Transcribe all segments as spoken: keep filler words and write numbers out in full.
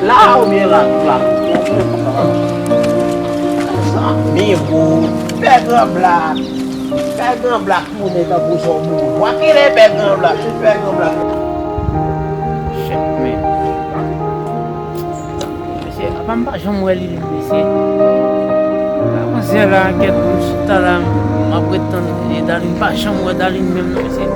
La oubyen la, la. Zanmi pou pè Gran Blak. Pè Gran Blak tounen tankou son boujwa. Kile pè Gran Blak? Se pè Gran Blak. Shit, man. Mesye, apa m pa janm wè li, mesye. Manzè la, kèt, m chita la, m ap ret tann, e Darline, m pa janm wè Darline menm, non, mesye.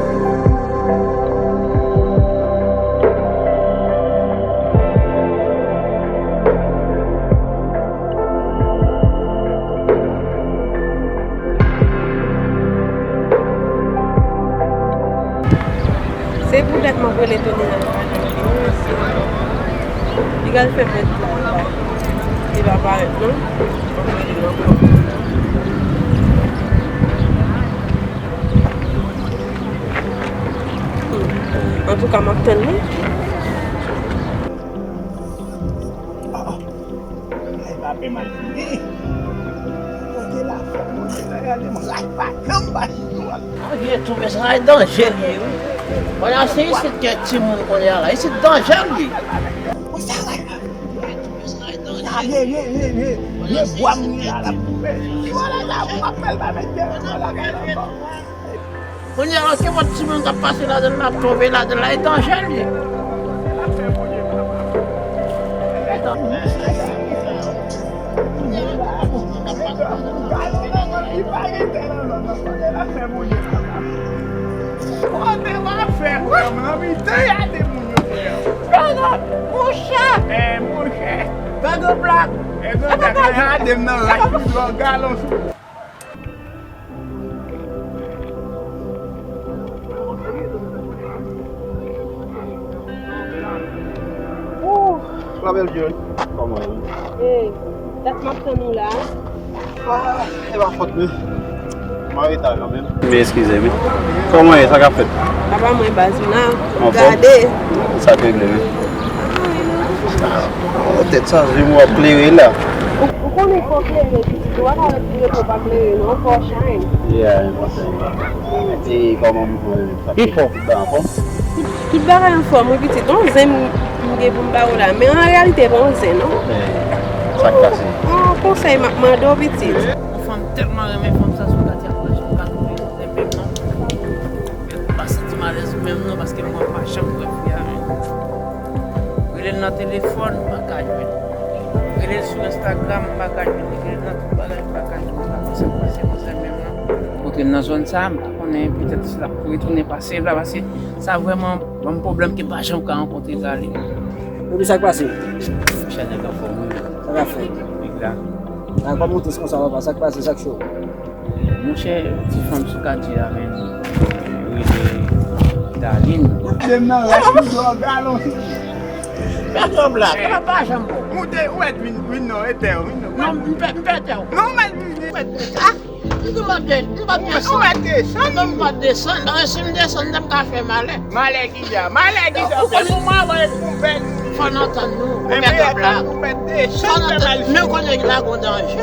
Se poutèt m ap rele Tony nan pale. Li pral fè mèt la, li pa, li pa parèt non. M ap rele l ankò. Antouka, m ap tann li. Ay, pa fè mal fini. Kote la fè mwen, se la gade m ray pa janm pa sitou a. Mwen gen tou, men sa e danje li ye, wi. Kounye a se isit ke timoun kounye a la. Isit danje li ye. Mwen sa ray pa. Ye, ye, ye, ye, ye, ye, bwa m ye la, la pou fè. Vwala la, ou pa fè l pa mete, vwala la, la. Kounye a, kenpòt timoun k ap pase ladan l, l ap tonbe ladan l, la e danje l ye. Kote w ap fè, frè m, nan mitan y a de moun yo, frè m. Monchè! Eh, monchè! Pè Gran Blak! Pè Gran Blak, gade m nan lach, m pran galon sou. Ooh, la belle Dieu, kòman w ye? Hey, dat m ap tann ou la. Ah, e pa fòt mwen. M an reta kanmenm. Men eskize m wi. Kòman w ye? Sa k ap fèt? Apa mwen baz m la. Anfòm? Gade. Sa k regle menm? Ah, tèt chaje, m wè w ap klere la. Ou, ou konnen fò klere, pitit, ou pa ka ret pou repo pa klere, non, fò w shine. Yeah, e konsa. E kòman m, sa fè tout bagay anfòm? Tout, tout bagay anfòm, wi, pitit. Yon zen m gen pou m ba ou la. Men an reyalite, e pa yon zen, non. Men, sa k pase? Yon konsèy m ap mande w, pitit. Yon fanm tèlman renmen fanm sa sou katye a, m pa janm ka twouve yon zen menm, non. Mwen pa santi m alèz menm non, paske mwen pa janm wè fi a menm. Rele l nan telefòn, m pa ka jwenn. Rele l sou Instagram, m pa ka jwenn. Rele l nan tout bagay, m pa ka jwenn. M pa konn sa k pase manzè menm non. Rankontre m nan zòn sa, m pa konnen, petèt si l ap retounen pase la, paske sa vrèman ban m pwoblèm ke m pa janm ka rankontre Darline. Epi sa k pase? Monchè, nèg anfòm wi. Sa k ap fèt? Nèg la. Nan kòm ou tris konsa papa, sa k pase, sa k cho? Monchè, ti fanm sou katye a menm, yo rele Darline. Gade m nan rach, m dò galon. Pè Gran Blak, e pa pa janm bon. Moute, ou mèt vin, vin non, etè, vin non. Non, m pè, m pè tè w. Non, ou mèt vin, ou mèt vin. Ah, m tou mèt de, m pa desann. Ou mèt desann. Non, m pa desann. Paske si m desann, m ka fè malè. Malè ki sa? Malè ki sa? Ou konnen mwen avè pou m fè. Fò n antann nou. Ou mèt antann. Fò n antann. Men ou konnen la gon danje.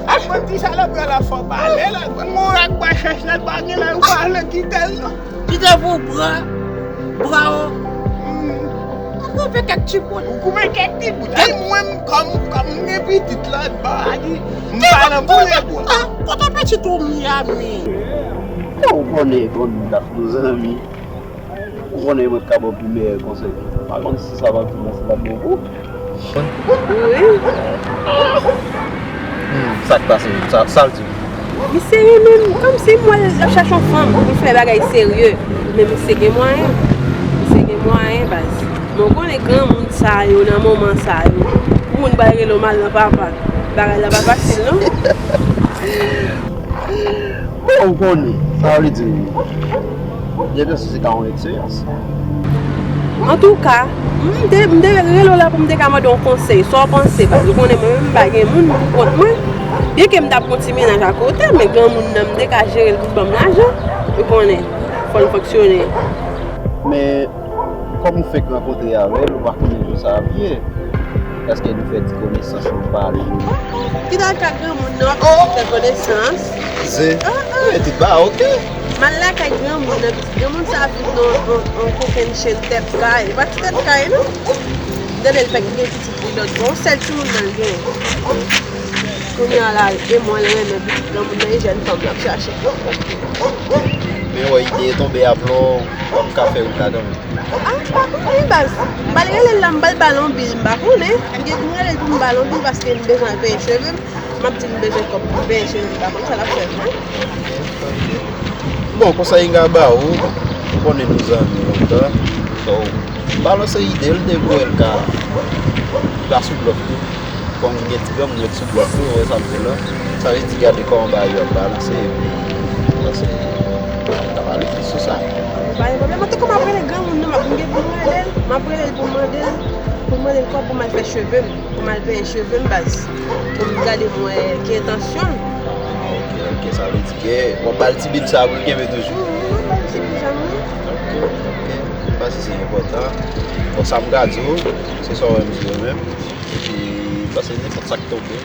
Ak mwen ti salopri la fò pale la. Mwen ak bwa chèch la pa gen la, ou pa vle kite l non. Kite pou bra, bra w. Ou koupe kèk ti bout. Ou koupe kèk ti bout. Ay mwen kòm, kòm m gen pitit lòt bò a di, m pa nan boule bwa. Kote pitit ou Miami? Ou konnen bon dat nou zanmi. Ou konnen mwen ka ba w pi meyè konsèy. Pa konn si sa va tou nan se la bon pou. Wi. Hmm, sa k pase menm? Sa, sa l di? Li serye menm. Kòmsi m wè l ap chache yon fanm pou l fè bagay serye. Men misye gen mwayen. Misye gen mwayen, baz. Men w konnen granmoun sa yo, nan moman sa yo, pou moun bay rele w madan papa, bagay la pa fasil, non? Bon, ou konnen, sa vle di, byen ke si se ta yon eksperyans. Antouka, m te, m te rele w la pou m te ka mande w yon konsèy. Sa w panse, paske ou konnen mwen menm m pa gen moun pou kont mwen. Byen ke m t ap gon ti mennaj akote, men granmoun nan m te ka jere l pou l ban m lajan. Ou konnen, fò l fonksyone. Men, kòm ou fenk rankontre avè l, ou pa konnen jan sa ap ye. Èske nou fè ti konesans, nou pale? Kidal ka granmoun nan, w ap fè konesans. Zen. Ah, ah. Wi, tout ba, oke. M al lakay granmoun nan, pitit granmoun sa ap viv nan yon, yon, yon kokenn chenn tèt kay. E pa ti tèt kay, non. M tande l fèk gen pitit li lòt bò, yon sèl timoun nan l genyen. Kounye a la, e mwen l renmen pitit granmoun nan, e jèn fanm l ap chache. Men wè, ide tonbe a plon, w ap ka fè wout la kanmenm. Ah, m pa konnen, baz. M pral rele l la, m pral ba l yon bil, m pa konnen. M gen pou m rele l pou m ba l yon bil paske m bezwen penyen cheve m. M ap di l m bezwen kòb pou m penyen cheve m, m pa konn sa l ap fè vre. Bon, konsèy m ka ba ou, ou konnen nou zanmi lontan. So, balanse ide l, de pou wè l ka, li pa sou blòf tou. Kòm gen ti granmoun yo t sou blòf tou, ou wè sa m fè la. Sa vle di gade kòman bagay yo ap balanse, epi panse n ap ale plis sou sa. Pa gen pwoblèm. Antouka, m ap rele granmoun nan, m ap gen pou m rele l, m ap rele l pou m mande l, pou m mande l kòb pou m al fè cheve m, pou m al penyen cheve m, baz. Pou m gade m wè ki entansyon l. Ah, ok, ok, sa vle di ke w ap ba l ti bil sa pou l kenbe toujou. Wi, wi, m ap ba l ti bil sa, wi. Ok, ok. Sa se enpòtan. Bon, sa m ka di w, se sa w wè m di w menm. Epi, pase nenpòt sa k tonbe.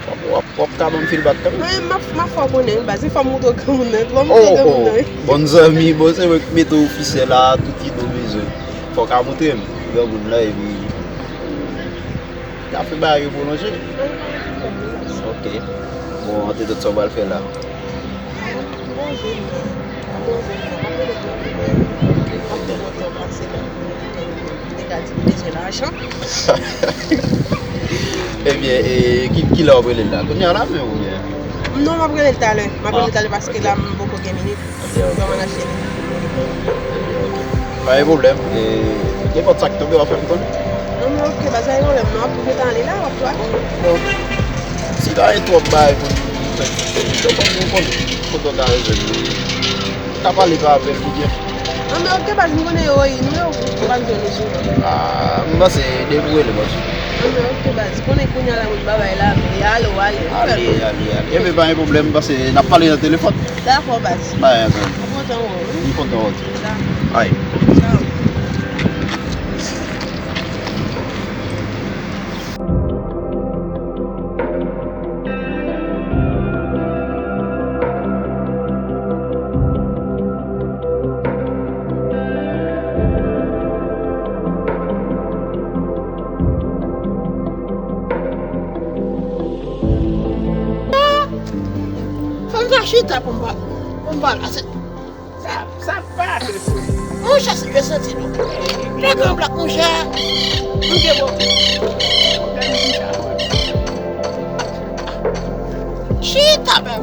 W ap, w ap, w ap ka ban m feedback kanmenm. Mwen, m ap, m ap fè w konnen, wi, baz, fò m montre w granmoun nan, fò m montre w granmoun nan, wi. Oh, oh. Bon, zanmi, bon, se mwen ki mete w ofisyè la, tout ide w bezwen. Fò w ka montre m granmoun nan, epi ka fè bagay yo pwolonje. Ok. Bon, ante tout sa w pral fè la. Ok, ok. Ebyen, e, ki, kilè w ap rele l la? Kounye a la menm oubyen? Non, m ap rele l talè. M ap rele l talè paske la m poko gen minit. Ok, ok. Kòman n ap fini? Ok, ok. Pa gen pwoblèm. E, nenpòt sa k tonbe, w ap fè m konnen. Non, men ok, pa gen pwoblèm, non, w ap gentan ale la, w ap tou ale. Bon. Si pa gen twòp bagay pou nou fè, nou konnen kote w ka jwenn nou. Ou ka pale pa apèl oubyen? Non, men ok, baz, m konnen yo, wi, nimewo w pa m jwenn ou souvan. Ah, m panse depi w rele m ap swiv. Non, men ok, baz, konnen kounye a la moun babay la, men ale, w ale. Ale, ale, ale. Ebyen, pa gen pwoblèm, m panse n ap pale nan telefòn. Dakò, baz. Bay, antann. M kontan wè w, wi. M kontan wè w tou. Dakò. Ay. Tchaw. Fò m ta chita pou m pa, pou m pa la. Sa, sa pase pou ou. Monchè, si yo santi nou. Lè gen yon blòk, monchè. M te bon. Chita, bèl.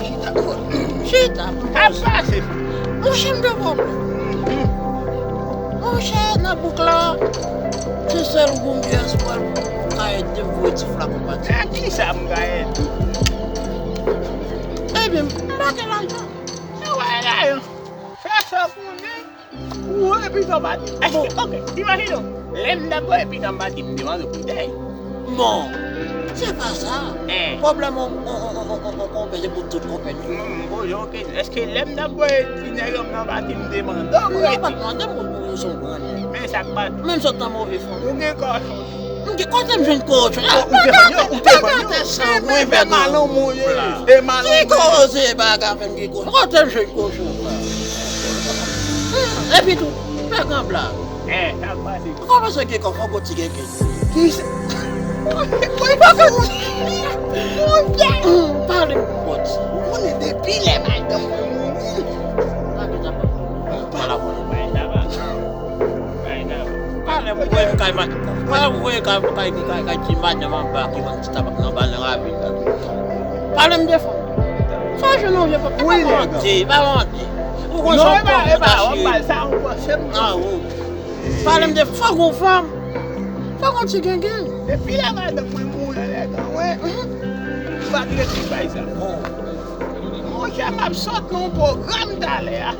Chita. Chita. Sa pase pou ou. Monchè, m te bon. Monchè, nan bouk la, se sèl ou gon vye espwa pou ka ede m voye ti flakon pati. A kisa m ka ede ou? Ebyen, m pa gen lajan. Sa w a la yo. Fè sa konnen. Ou epi nan pati. Èske, ok, imajine w. Lè m t ap voye epi nan pati, m te mande w pou dèy. Bon, se pa sa. Pwoblèm on, on, on, on, on, on konpè, se pou tout konpè. M, m poze yon kesyon. Èske lè m t ap voye ti nèg yo nan pati, m te mande w pou rete? Non, pa t mande m pou, pou rezon grann. Men sa k pase? Men m sot nan move fanmi. Ou gen kòchon. M gen kote m jwenn kochon. Ah, ou te vann yo, ou te vann yo. Bagay san mwen, fè malon mwen ye. E malon mwen. Ki koze bagay fè m gen kochon? Kote m jwenn kochon? Hmm, epi tou, fè gran blag. Eh, sa k pase? Ou kòmanse gen kòchon, gon ti gen gen. Ki se? Mwen pa konn. Monchè. Hmm, pale m, pòt. Ou konnen depi lè madanm mwen mouri. Pa gen sa, pa la konnen. Pale m, voye m kay ma-, pale m, voye kay, kay, kay, kay ti madanm anba ki vann ti tabak nan ba nan ravin la. Pale m de fanm. Sa w jwenn yon vye fanm? Wi, pa manti, pa manti. Ou konn sa w pran pou kache. Ah, wi. Pale m de fanm, fò gon fanm. Fò gon ti gengen. Depi lè madanm mwen mouri anlè kan mwen, m pa t ret sou bay sa. Monchè, m ap sot nan yon pwogram talè a.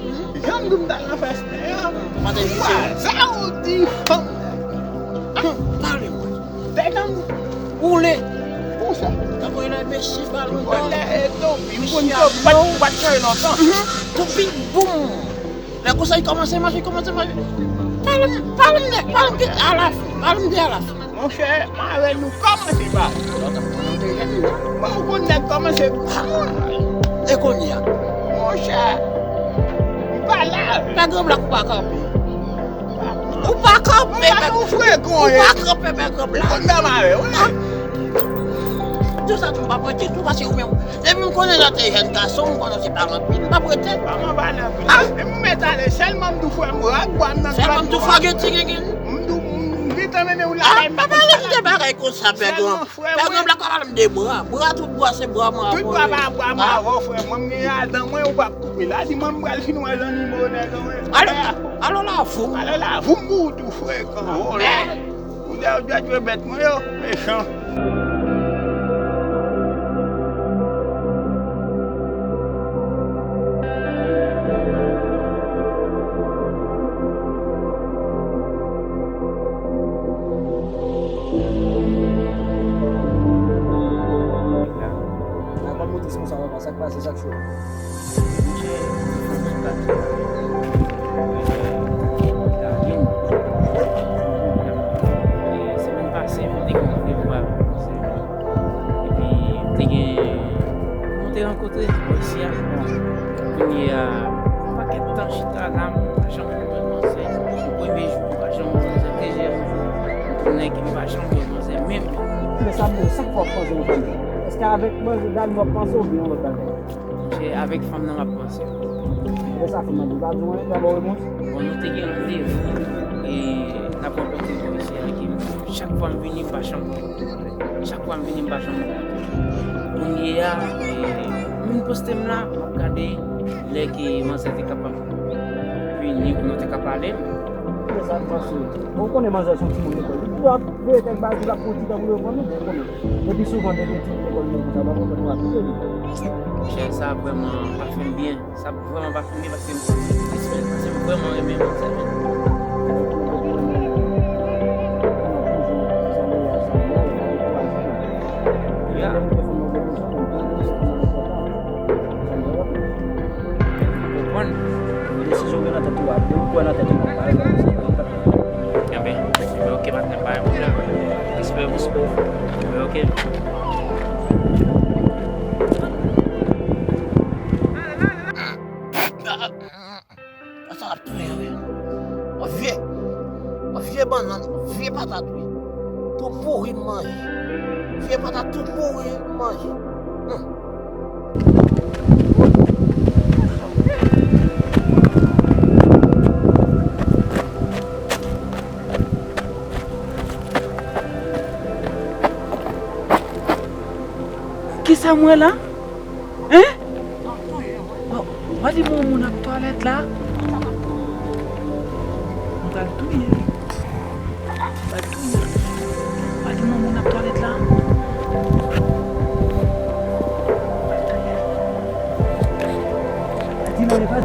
Jan m di w m t al nan fèsten an, waza ou di fanm nan. Pale mwen. Tèt an woule. Konsa. Tankou yon enbesi balon. Yon lè e topi, m konn topi, pa t, pa t chanje lontan. Topi boum. Lè konsa, li kòmanse mache, li kòmanse mache. Pale m, pale m de, pale m de Alafi, pale m de Alafi. Monchè, m avè nou kòmanse pale. Bon, ou konn nèg kòmanse granmoun. E kounye a? Monchè, m pa la. Pè Gran Blak ou pa kanpe. Ou pa kanpe, pè. Ou pa kanpe, pè Gran Blak. Ou konn dam avè, wi. Tout sa tou m pa pran ditou, paske ou menm, depi m konnen lè w te jèn gason, m konnen w te pale anpil, m pa prete. Pa m pale anpil. Ah! E m mèt ale, sèlman m di w frè m rak bwa m nan. Sèlman m di w fageti gengen. M di w, m gentan mennen w lakay m. Ah, pa pale m de bagay konsa, pè Gran. Pè Gran Blak pa pale m de bra. Bra, tout bra se bra mwen avè w. Tout bra pa bra mwen avè w, frè. Mwen, m gen adan mwen, ou p ap koupe. La, di mwen, m pral fin wè zannimo nèg mwen. Alò, alò la, fou. Alò la, fou m pou ou tou, frekan, vòlè. Kounye a, ou dwe jwe bèt mwen yo, mechan. Sa k pase, sa k cho? Monchè, fanm sou kat la. Gade m. E, semèn pase, mwen te gen yon randevou avèk yon manzè. Epi, m te gen, mwen te rankontre l isi a. Kounye a, yon pakèt tan chita la, m pa janm wè manzè. Premye jou, m pa janm wè manzè. Dezyèm jou, m tounen, m pa janm wè manzè menm. Men sa, sa k fè w panse yon fanm? Èske avèk manzè Dani w ap panse oubyen yon lòt bagay? Monchè, avèk fanm nan m ap panse. Lè sa fanm nan di w pa di w anyen, pa ba w repons? Bon, nou te gen randevou e n ap rankontre bò isi a, ke chak fwa m vini, m pa janm wè. Chak fwa m vini, m pa janm wè. Kounye a, e, m vin poste m la, m ap gade lè ke manzè te kapab vini pou nou te ka pale. Lè sa m panse, bon, ou konnen manzè se yon timoun lekòl. Li dwe ap veye kèk bagay, li ap pran ti tan pou l reponn nou, bon, ou konnen. Epi souvan, depi ti lekòl nou, sa pa konprann nou ap veye li. Monchè, sa vrèman pa fè m byen. Sa vrèman pa fè m byen paske m santi m tristè, paske m vrèman renmen manzè. Ya. Konprann? Desizyon w gen nan tèt ou a, ou kwè nan tèt ou, pa egzanp. Enben, enben, ok, patnè, pa gen pwoblèm. Respè, respè. Enben, ok. Sa ap touye wi. On vye, on vye bannann, on vye patat wi. Tou pouri m manje. Vye patat tou pouri m manje. Hmm. Kisa m wè la? Hein? Wa di moun moun ap twalèt la. M pral touye l. M pral touye l. Wa di moun moun ap twalèt la. M pral touye l. Wa di moun e pa